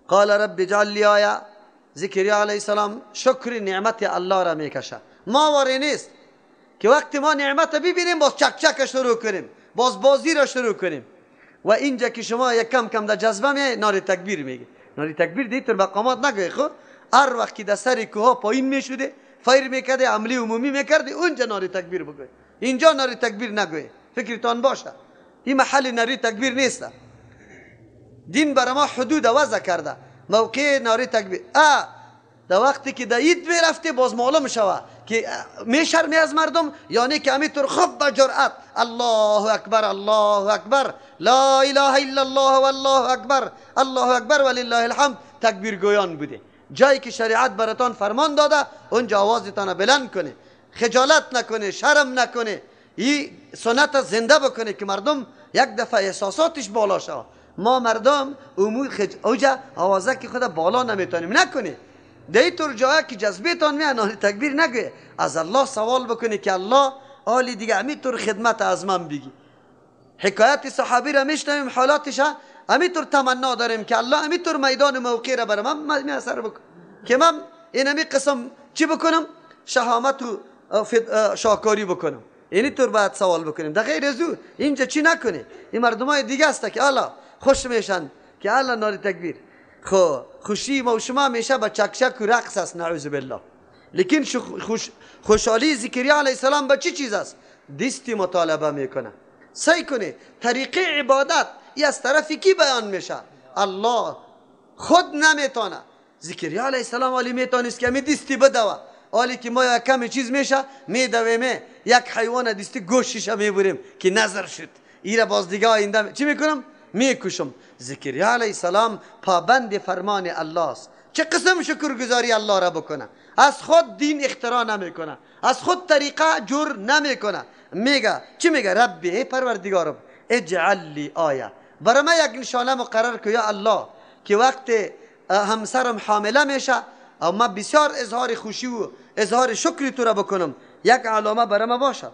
قال رب اجعل لی آیه. زکریا علیه السلام شکر نعمت الله را میکشه. ما واری نیست که وقتی ما نعمت ببینیم باز چک چک شروع کنیم، باز بازی را شروع کنیم. و اینجا که شما یک کم کم در جذبه میای ناری تکبیر میگی. ناری تکبیر دیتر مقامات نگوی. خب هر وقت که در سر کوه پایین میشده فیر میکرده، عملی عمومی میکرده، اونجا ناری تکبیر بگوی. اینجا ناری تکبیر نگوی، فکرتان باشه این محل ناری تکبیر نیست. دین برای ما حدود وضع کرده موقع ناری تکبیر. در وقتی که در عید میرفتی باز معلوم شوه که میشرمی از مردم، یعنی که همینطور خوب با جرأت الله اکبر الله اکبر لا اله الا الله والله اکبر الله اکبر ولله الحمد تکبیر گویان بوده. جایی که شریعت براتان فرمان داده اونجا آوازتان بلند کنه، خجالت نکنه، شرم نکنه، این سنت زنده بکنه که مردم یک دفعه احساساتش بالا شوه. ما مردم امور اوجا آوازه که خود بالا نمیتونیم نکنه. در طور جایی که جذبه تان میاد تکبیر نگوی، از الله سوال بکنه که الله آلی دیگه همینطور خدمت از من بگی. حکایت صحابی را میشنویم، حالاتش همینطور تمنا داریم که الله همینطور میدان موقع را برای من میسر بکن که من این همی قسم چی بکنم، شهامت و شاکاری بکنم. اینی طور باید سوال بکنیم. در غیر از او اینجا چی نکنه. این مردم های دیگه است که الله خوش میشن که الله ناری تکبیر. خو خوشی ما و شما میشه با چکچک و رقص است، نعوذ بالله. لیکن خوشحالی زکریا علیه السلام با چی چیز است؟ دستی مطالبه میکنه. سعی کنه طریقه عبادت ای از طرف کی بیان میشه؟ الله خود نمیتونه. زکریا علیه السلام علی میتونست که می دستی بدوه، حالی که ما یک کم چیز میشه میدویم، یک حیوان دستی گوشش میبریم که نظر شد، ایره باز دیگه آینده چی میکنم؟ میکشم. زکریا علیه السلام پابند فرمان الله است. چه قسم شکرگزاری الله را بکنه؟ از خود دین اختراع نمیکنه، از خود طریقه جور نمیکنه. میگه چی میگه؟ ربی ای پروردگارم اجعل لی آیه، برای من یک نشانه مقرر که یا الله که وقت همسرم حامله میشه او ما بسیار اظهار خوشی و اظهار شکری تو را بکنم، یک علامه برای ما باشه.